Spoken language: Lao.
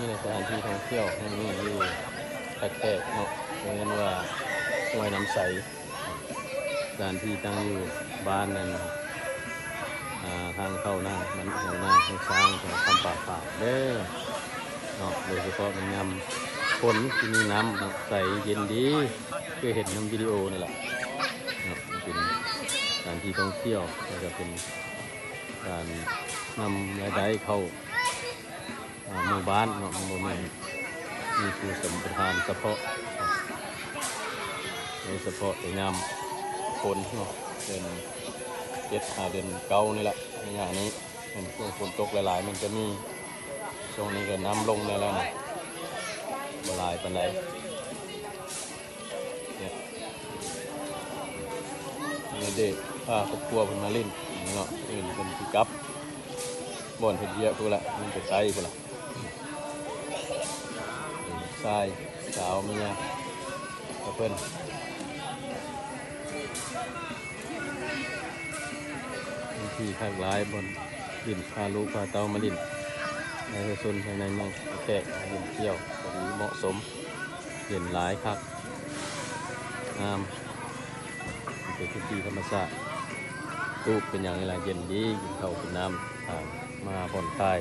ໃນສະຖານທີ່ທ່ອງທ່ຽວແຫ່ງໜຶ່ງຢູ່ແຂກເນາະ ເອີ້ນວ່າຫ້ວຍນ້ຳໃສ. ສະຖານທີ່ຕັ້ງຢູ່ບ້ານນັ້ນ ອ່າ ທາງເຂົ້ານາ ບ້ານແຖວນາ ທາງຊ້າງ ແຖວຄຳປາຂາວເດີເນາະ. ໂດຍສະເພາະໃນຍາມຝົນທີ່ມີນ້ຳເນາະ ໃສເຢັນດີ ຄືເຫັນນຳວິດີໂອນີ້ແຫຼະເນາະ. ເປັນສະຖານທີ່ທ່ອງທ່ຽວ ແລ້ວກໍເປັນການນຳລາຍໄດ້ເຂົ້າ ອ່າ ໝູ່ບ້ານເນາະ. ມັນບໍ່ແມ່ນມີຜູ້ສຳປະທານສະເພາະ ໃນສະເພາະແຕ່ຍາມຝົນເນາະ ເດືອນເຈັດຫາເດືອນເກົ້ານີ້ແຫຼະ. ໄລຍະນີ້ແມ່ນຊ່ວງຝົນຕົກຫຼາຍໆ ມັນຈະມີ. ຊ່ວງນີ້ກໍນ້ຳລົງແດ່ແລ້ວນະ ບໍ່ຫຼາຍປານໃດ. ນີ້ ນີ້ເດ້ ພາຄອບຄົວເພິ່ນມາຫຼິ້ນເນາະ. ອື່ນເພິ່ນຊິກັບບ່ອນເຮັດວຽກພຸ້ນລະ ມັນໄປໄກພຸ້ນລະ. ຊາຍ ສາວ ເມຍ ກັບເພິ່ນ ມີທີ່ຄັກຫຼາຍບ່ອນຫຼິ້ນ ພາລູກພາເຕົ້າມາຫຼິ້ນ. ປະຊາຊົນພາຍໃນເມືອງແຂກມາຫຼິ້ນທ່ຽວ ພໍດີເໝາະສົມ ເຢັນຫຼາຍຄັກ ງາມ ເປັນພື້ນທີ່ທຳມະຊາດ ປູກເປັນຫຍັງນີ້ລະ ເຢັນດີ ກິນເຂົ້າກິນນ້ຳ ອ່າ ມາຜ່ອນຄາຍ.